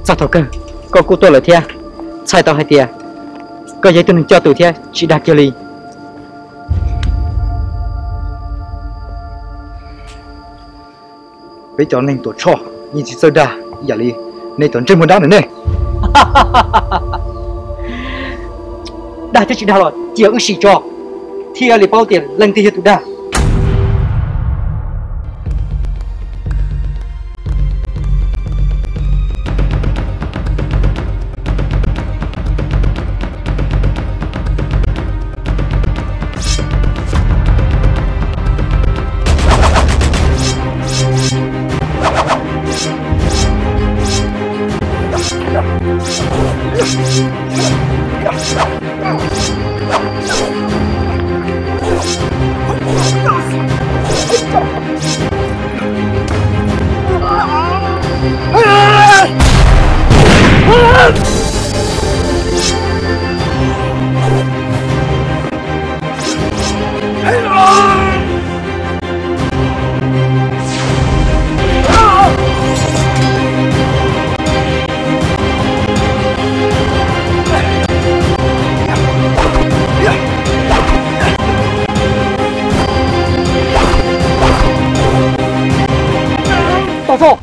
Txog thaum kawg koj kuj tuaj lawm thiab. Txhais tau hais tias koj yog ib tug neeg coj tus thiab tsis dag kiag li. Peb cov neeg Tuam Tshoj yeej tsis txawj dag ib yam li nej cov ntsej muag dab ntawm ne. Dag thiab tsis dag los cia wb sim tso, thiaj li paub tias leej twg yog tus dag. Tom Fo,